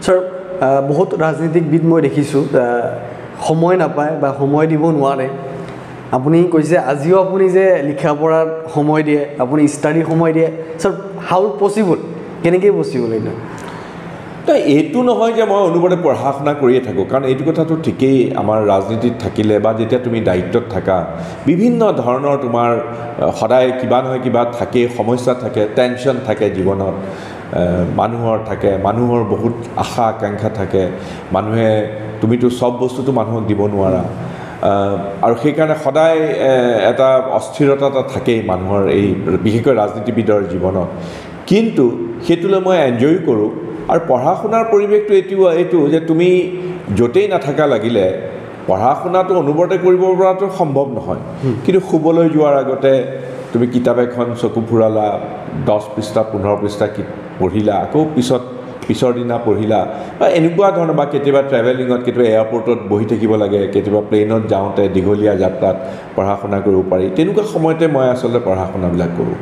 Sir, বহুত ৰাজনীতিকবিদ মই দেখিছোঁ সময় নাপায় বা সময় দিব নোৱাৰে। আপুনি কৈছে আজিও আপুনি যে লিখা পঢ়াত সময় দিয়ে, আপুনি ষ্টাডি সময় দিয়ে। ছাৰ, হাউ পচিবল, কেনেকৈ পচিবল এইটো? তো এইটো নহয় যে মই অনবৰতে পঢ়া শুনা কৰিয়ে থাকোঁ, কাৰণ এইটো কথাটো ঠিকেই, আমাৰ ৰাজনীতিত থাকিলে বা যেতিয়া তুমি দায়িত্বত থাকা বিভিন্ন ধৰণৰ তোমাৰ সদায় কিবা নহয় কিবা থাকেই, সমস্যা থাকে, টেনশ্যন থাকে জীৱনত, মানুহৰ থাকে, মানুহৰ বহুত আশা আকাংক্ষা থাকে, মানুহে তুমিতো চব বস্তুটো মানুহক দিব নোৱাৰা, আৰু সেইকাৰণে সদায় এটা অস্থিৰতা এটা থাকেই মানুহৰ, এই বিশেষকৈ ৰাজনীতিবিদৰ জীৱনত। কিন্তু সেইটোলৈ মই এনজয়ো কৰোঁ। আৰু পঢ়া শুনাৰ পৰিৱেশটো এইটো যে তুমি য'তেই নাথাকা লাগিলে পঢ়া শুনাটো অনবৰতে কৰিব পৰাটো সম্ভৱ নহয়, কিন্তু শুবলৈ যোৱাৰ আগতে তুমি কিতাপ এখন চকু ফুৰালা, 10 পৃষ্ঠা 15 পৃষ্ঠা পঢ়িলা, আকৌ পিছৰ দিনা পঢ়িলা, বা এনেকুৱা ধৰণৰ, বা কেতিয়াবা ট্ৰেভেলিঙত, কেতিয়াবা এয়াৰপৰ্টত বহি থাকিব লাগে, কেতিয়াবা প্লেইনত যাওঁতে দীঘলীয়া যাত্ৰাত পঢ়া শুনা কৰিব পাৰি, তেনেকুৱা সময়তে মই আচলতে পঢ়া শুনাবিলাক কৰোঁ।